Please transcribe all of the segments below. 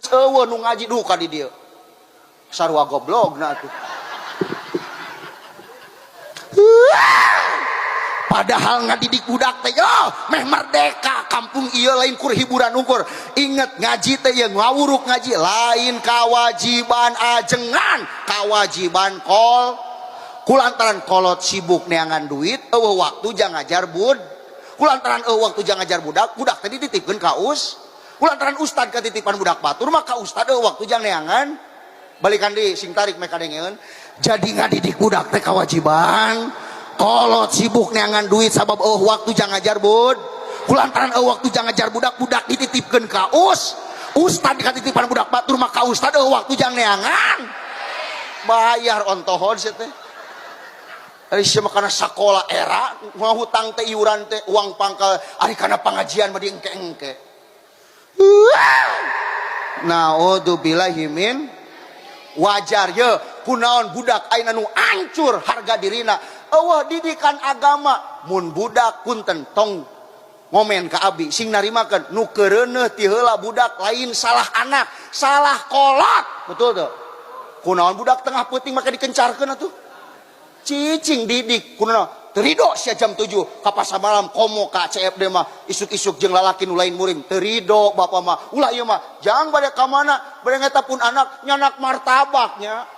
Eueuh nu ngaji duka di dieu. Sarua goblogna atuh. Padahal ngadidik budak teh yo meh merdeka kampung ieu lain kur hiburan ukur. Inget ngaji teh ieu ngawuruk ngaji lain kewajiban ajengan, kewajiban kol. Kulantaran kolot sibuk neangan duit, eueuh waktu jang ngajar bud. Kulantaran eueuh waktu jang ngajar budak, budak teh dititipkeun ka us. Kulantaran ustad katitipan budak batur, maka ustad eueuh waktu jang neangan. Balikan di sing tarik meh kadengeun. Jadi ngadidik budak teh kewajiban. Kolot sibuk neangan duit sabab eueuh waktu jang ngajar bud. Kulantaran eueuh waktu jang ngajar budak, budak dititipkeun ka us. Ustad katitipan budak batur, maka ustad eueuh waktu jang neangan. Bayar ontohon sia teh. Ari sia mah kana sakola era ngahutang teh iuran teh uang pangkal, ari kana pengajian mah diengke-engke. Naudzubillahi min wajar ye kunaon budak ayeuna nu hancur harga dirina. Eueuh didikan agama mun budak punten tong ngomen ka abi sing narimakeun nu keureuneuh ti heula budak lain salah anak, salah kolot. Betul teu? Kunaon budak tengah peuting make dikencarkeun atuh? Cicing didik kunaon teu rido sia jam 7 ka pasar malam komo ka CFD mah isuk-isuk jeung lalaki nu lain murim teu rido bapa mah ulah ieu mah jang bade ka mana bade ngeta pun anak nyanak martabaknya.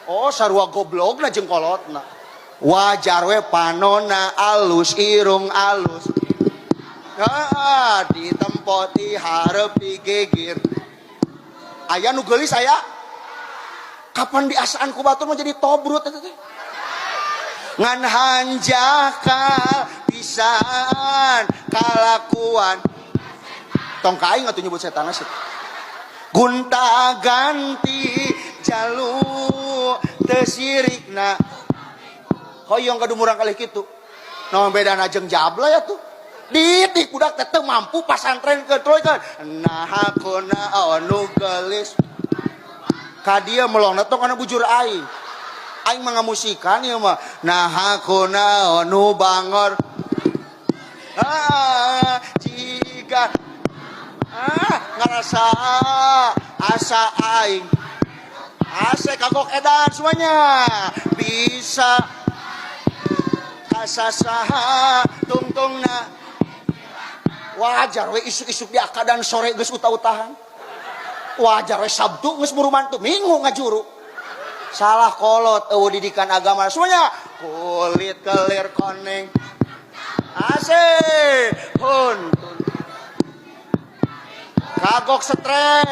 Oh sarua goblogna jeung kolotna. Wajar we panona alus irung alus. Heeh, ditempo ti hareup digigir. Aya nu geulis aya? Kapan diasaan ku batur mah jadi tobrut eta teh? Ngan hanjakal pisan kalakuan. Tong ka aing atuh nyebut setan sih. Gunta ganti jalu teu sirikna. Hoyong ka dumurang kalih kitu. Naon bedana jeung jabla ya tuh? Didik budak teh teu mampu pasantren ke troykeun. Nah kunaon nu geulis. Ka dieu melongna tong kana bujur aing. Aing mah ngamusikan ieu mah. Nah kunaon nu bangor. Ah, jika ah ngarasa asa aing. Asa kagok edan semuanya. Bisa kasasaha tungtungna. Wajar we isuk-isuk di akadan sore geus utah-utahan. Wajar we Sabtu geus buru mantu, Minggu ngajuru. Salah kolot eueuh didikan agama semuanya. Kulit kelir koneng. Asik. Hun. Kagok stres.